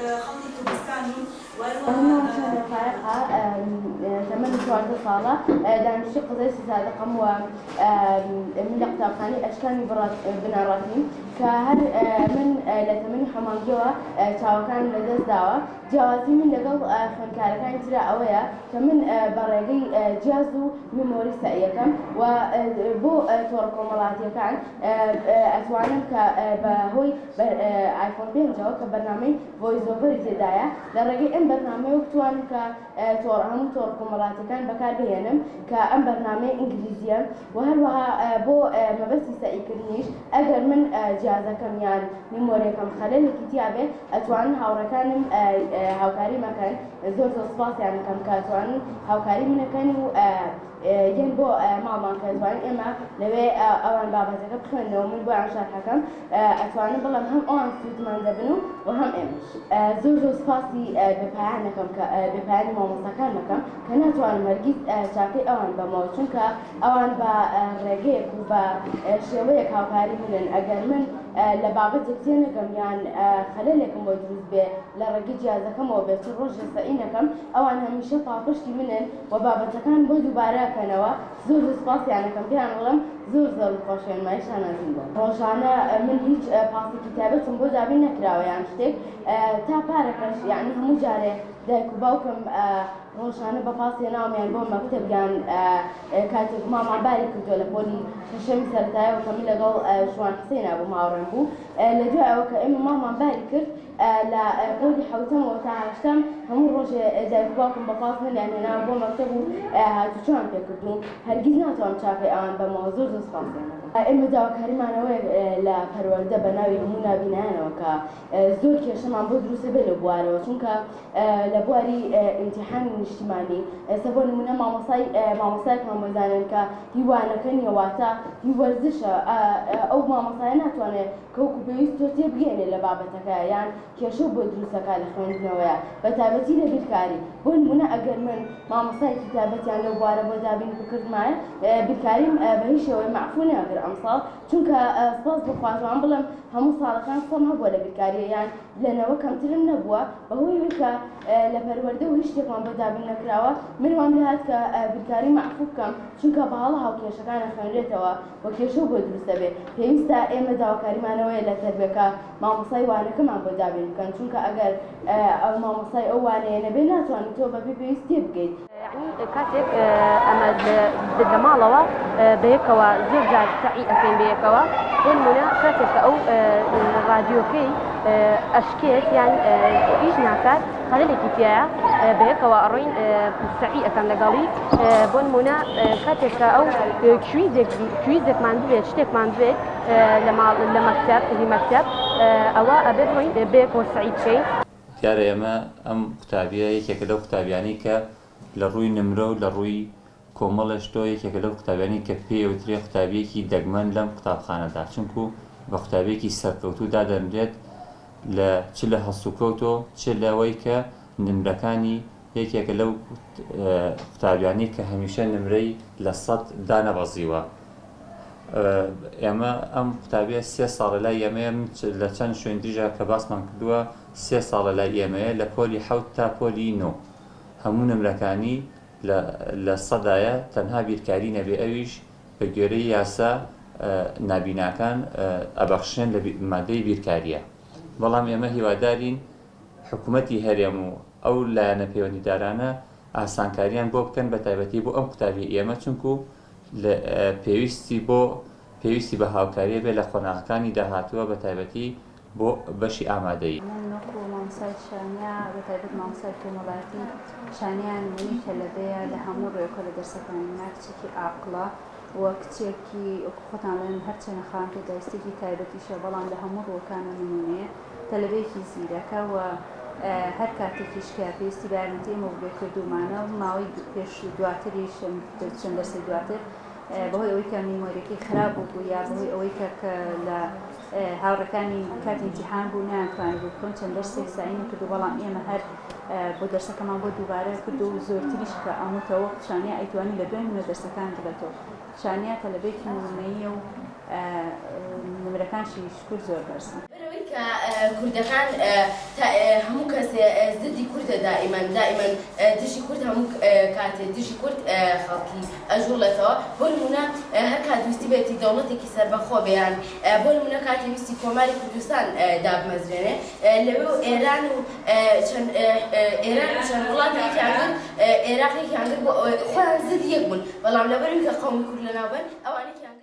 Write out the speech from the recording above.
خەڵکی کوردستانین و هەروەها من ناوم شانیا فایەقە، تەمەنم 14 ساڵە، دانیشتووی قەزای سیسادقم و من لە قوتابخانەی ئەشکانی بنەڕەتیم کە هەر من لە تەمەنی حەمانگیەوە چاوەکانم لەدەست داوە. جیاوازی من لەگەڵ خوێندکارەکانی ترا ئەوەیە کە من بە ڕێگەی جیاز و میمۆری سەعیەکەم و بۆ تۆڕە کۆمەڵاتیەکان ئەتوانم کە بە هۆی ئایفۆن پێنجەوە کە بەرنامەی VoiceOver ی تێدایە لە ڕێگەی ئەم بەرنامەیەوە بتوانم کە تۆڕ هەموو تۆڕە کۆمەڵاتیەکان بەکار بهێنم کە ئەم بەرنامەیە ئینگلیزیە و هەروەها بۆ مەبەستی سەعیکردنیش ئەگەر من جیازەکەم یان میمۆریەکەم خەلەلێکی تیابێ ئەتوانن هاوڕێکانم هاوکاری مەکەن زۆر زۆر سپاسیان ئەکەم کە ئەتوانن هاوکاری من ئەکەن و یەن بۆ ماڵمان کە ئەتوانین ئێمە لەوێ ئەوان بابەتەکە بخوێننەوە من بۆیان شەرحەکەم ئەتوانم بڵێم هەم ئەوان سوودمەند دەبن و و هەم ئێمەش زۆر زۆر سپاسی بێپایان ئەکەم کە بێپایانی مامۆستاکان ئەکەم کە ناتوانم هەرگیز چاکەی ئەوان بەمەوە چونکە ئەوان بە ڕێگەیەک و بە شێوەیەک هاوکاری منن ئەگەر من لە بابەتێک تێنەگەم یان خەلەلێکم بۆ دروست بێ لە ڕێگەی جیازەکەمەوە بێ چ ڕۆژێ سەعی نەکەم ئەوان هەمیشە پاڵپشتی منن و بابەتەکان بۆ دووبارە ئەکەنەوە زۆر زۆر سپاسیان ئەکەم پێیان ئەڵێم زۆر زۆرم خۆشەوێن مایەی شانازیم بۆم. ڕۆژانە من هیچ پاسێکی تایبەتم بۆ دابین نەکراوە یان شتێک تا پارەکەش یانی هەموو جارێ دایک و باوکم ڕۆژانە بە پاس هێناوم یان بۆ مەکتەب یان کاتێک ماما باری کردووە لە پۆلی شەشەمی سەرەتایەوە کە من لەگەڵ شوان حسێنا بووم هاوڕێم بوو لە دوای ئەوە کە ئێمە ماڵمان باری کرد لە پۆلی حەوتەمەوە تا هەشتەم هەموو ڕۆژێ دایک و باوکم بە پاس منیان هێناوە بۆ مەکتەب و هاتوچۆیان پێ کردووم هەرگیز ناتوانم چاکەی ئەوان بەمەوە زۆر زۆر سوپاسیان دەکەم. ئێمە داواکاریمان ئەوەیە لە پەروەردە بە ناوی هەموو نابینایانەوە کە زۆر کێشەمان بۆ دروستە بێ لەو بوارەوە چونکە لە بواری ئیمتیحانی نیشتیمانی ئێستا بۆ نمونە مامۆستای مامۆستایەکمان بۆ دانێن کە هی وانەکە نییە واتە هی وەرزشە ئەو مامۆستایە ناتوانێت کە وەکو پێویست تۆ تێبگەیەنێ لە بابەتەکە یان کێشەو بۆ دروستەکە لە خوێندنەوەیە بە تایبەتی لە بیرکاری بۆ نمونە ئەگەر من مامۆستایەکی تایبەتیان لەو بوارە بۆ دابین بکردمایە بیرکاریم بە هیچ شێوەیە مەعفو نەکرد ئەمساڵ چونکە سپاس بۆ خوا توانم بڵێم هەموو ساڵەکان سەم هەبووە لە بیرکاریە یان لە نەوە کەمترم نەبووە بەهۆی ئەوەی کە لە پەروەردە و هیچ شتێکمان بۆ دابین نەکراوە من وام لێهات کە بیرکاری مەعفو بکەم چونکە بە هەڵە هاوکێشەکان ئەخوێنرێتەوە و کێشەو بۆ دروست دەبێ پێویستە ئێمە داواکاریمان ئەوەیە لە تەربیەکە مامۆستای وانەکەمان بۆ دابین بکەن چونکە ئەگەر ئەو مامۆستای ئەو وانەیە نەبێ ناتوانی تۆ بەبێ پێویست تێبگەیت. یەعنی کاتێک ئەمە لە ماڵەوە بەیەکەوە زۆر جار سەعی ئەکەین بەیەکەوە بۆ نمونە کاتێک کە ئەو ڕادیۆکەی ئەشکێت یان ئیش ناکات خەلەلێکی تایە بەیەکەوە ئەڕۆین سەعی ئەکەم لەگەڵی بۆ نمونە کاتێک کە ئەو کویزێک کویزێکمان ببێت شتێکمان بێت لە ماڵ لە مەکتەب هی مەکتەب ئەوە ئەبێ بڕۆین بەیەکەوە سەعی بکەین. دیارە ئێمە ئەم قوتابیە یەکێکە لەو قوتابیانەی کە لە ڕووی نمرە و لە ڕووی کۆمەڵێ شتەوە یەکێکە لەو قوتابیانەی کە پێی ئەوترێ قوتابیەکی دەگمەن لەم قوتابخانەدا چونکو بە قوتابیەکی سەرکەوتوو دادەنرێت لە چ لە هەڵسوکەوتۆ چ لەوەی کە نمرەکانی یەکێکە لەو قوتابیانەی کە هەمیشە نمرەی 100% دانەبەزیوە. ئێمە ئەم قوتابیە سێ ساڵە لای ئێمەیە من لە چەند شوێن تریشا کە باسمان کردووە سێ ساڵە لای ئێمەیە لە پۆلی حەوت تا پۆلی نۆ هەموو نمرەکانی لە لە سەدایە تەنها بیرکاری نەبێ ئەویش بە گوێرەی یاسا نابیناکان ئەبەخشرێن لە مادەی بیرکاریە بەڵام ئێمە هیوادارین حکومەتی هەرێم و ئەو لایەنە پەیوەندیدارانە ئاسانکاریان بۆ بکەن بە تایبەتی بۆ ئەم قوتابیە ئێمە چونکو پێویستی بۆ پێویستی بە هاوکاریە بێ لە قۆناغەکانی داهاتووە بە تایبەتی بۆ بەشی ئامادەیی. من وەکو مامۆستای شانیا بە تایبەت مامۆستای کۆمەڵایەتی شانیا نمونەی تەلەبەیە لە هەموو ڕوێکەوە لە دەرسەکانی نا کچێکی ئاقڵە و کچێکی وەکو خۆتان ڵێن هەرچەنە خاوەن پێداویستیەکی تایبەتیشە بەڵام لە هەموو ڕووەکانەوە نمونەیە تەلەبەیەکی زیرەکە و هەر کاتێکیش کە پێویستی بە یارمەتی ئێمە بووبێ کردوومانە و ماوەی پێش دواتریش چەند دەرسێک دواتر بەهۆی ئەوەی کە میمۆریەکەی خراپ بوو یا بەهۆی ئەوەی کە کە لە هاوڕێکانی کاتی ئیمتیحان بوو نەیانتوانی بوو بخوێن چەند دەرسێک سەعیمان کرد و بەڵام ئێمە هەر بۆ دەرسەکەمان بۆ دووبارە کرد و زۆرتریش کە ئەموتەوە شانیا ئەیتوانی لە دوای منە دەرسەکان بڵێتەوە شانیا تەلەبەیەکی نمونەییە و نمرەکانشی شکور زۆر بەرزن. لەبەرئەوەی کە. کە کوردەکان هەموو کەسێ زدی کوردە دائیمەن دائیمەن دژی کورد هەموو کاتێ دژی کورد خەڵکی ئەجوڵێتەوە بۆ نمونە هەر کات ویستی بێتی دەوڵەتێکی سەربەخۆ بێ یان بۆ نمونە کاتی ویستی کۆماری کوردستان دابمەزرێنێ لەوێ و ئێران و چەند ئێران و چەند وڵاتێکیان گرت ئێراقێکیان گرت بۆ ئەوەی خۆیان زدی یەک بوون بەڵام لەبەرئەوەی کە قەومی کورد لەناوبەن ئەوانێکیان گرت.